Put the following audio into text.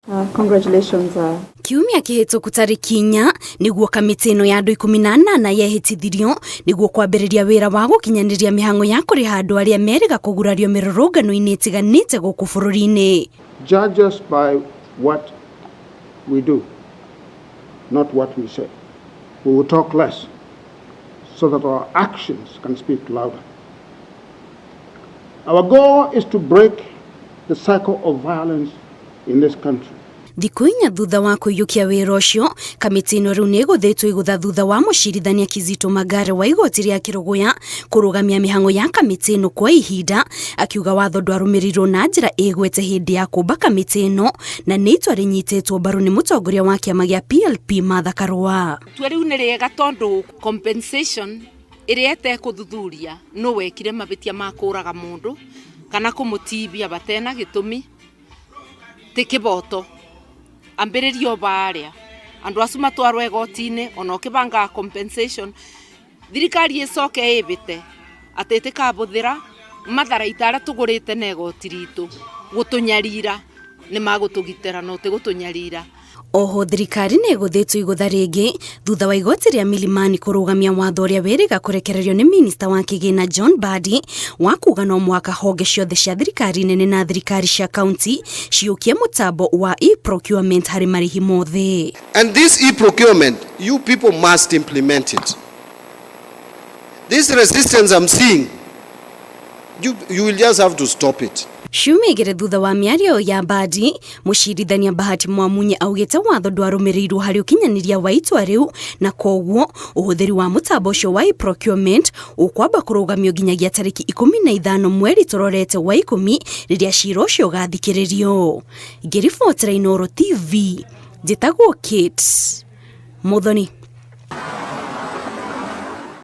Congratulations. Kiumia kĩhĩtũku tarĩki 4 nĩguo kamĩtĩ ĩno ya andũ 18 yehĩtithirio nĩguo kwambĩrĩria wĩra wa gũkinyanĩria mĩhang'o ya kũrĩha andũ arĩa merĩga kũgurario mĩrũrũngano-inĩ ĩtiganĩte gũkũ bũrũri-inĩ. Judge us by what we do, not what we say. We will talk less so that our actions can speak louder. Our goal is to break the cycle of violence in this country. Thikũ 4 thutha wa kũiyũkia wĩra ũcio, kamĩtĩ ĩno rĩu nĩ ĩgũthĩtwo igũtha thutha wa mũcirithania Kizito Magare wa igoti rĩa Kĩrũgũya kũrũgamia mĩhang'o ya kamĩtĩ ĩno kwa ihinda, akiuga watho ndwarũmĩrĩirwo na njĩra ĩgwete hĩndĩ ya kũmba kamĩtĩ ĩno, na nĩ itua rĩnyitĩtwo mbaru nĩ mũtongoria wa kĩama gĩa PLP Martha Karua. Itua rĩu nĩ rĩega tondũ compensation ĩrĩa ĩtekũthuthuria nũ wekire mabĩtia ma kũraga mũndũ kana kũmũtibia batena gĩtũmi ti kĩboto ambĩrĩrio baria andũ acu matwarwo igoti-inĩ ona ũkĩbangaga compensation thirikari ĩcoke ĩbĩte atĩ ĩtĩkabũthĩra matharaita arĩa tũgũrĩte na igoti ritũ gũtũnyarira nĩ magũtũgitĩra no ti gũtũnyarira. Oho thirikari nĩ ĩgũthĩtwo igũtha rĩngĩ thutha wa igoti rĩa Milimani kũrũgamia watho ũrĩa wĩrĩga kũrekererio nĩ minista wa kĩgĩna John Mbadi wa kuga no mũhaka honge ciothe cia thirikari nene na thirikari cia kaunti ciũkie mũtambo wa e-procurement harĩ marĩhi mothe. And this e-procurement, you people must implement it. This resistance I'm seeing, you will just have to stop it. Ciumia 2 thutha wa mĩario ya Mbadi, mũcirithania Bahati Mwamunye augĩte watho ndwarũmĩrĩirwo harĩ ũkinyanĩria wa itua rĩu, na koguo ũhũthĩri wa mũtambo ũcio wa e-procurement ũkwamba kũrũgamio nginyagia tarĩki 15 mweri tũrorete wa 10 rĩrĩa cira ũcio ũgathikĩrĩrio. Ngĩribotera Inooro TV, njĩtagwo Kate Muthoni.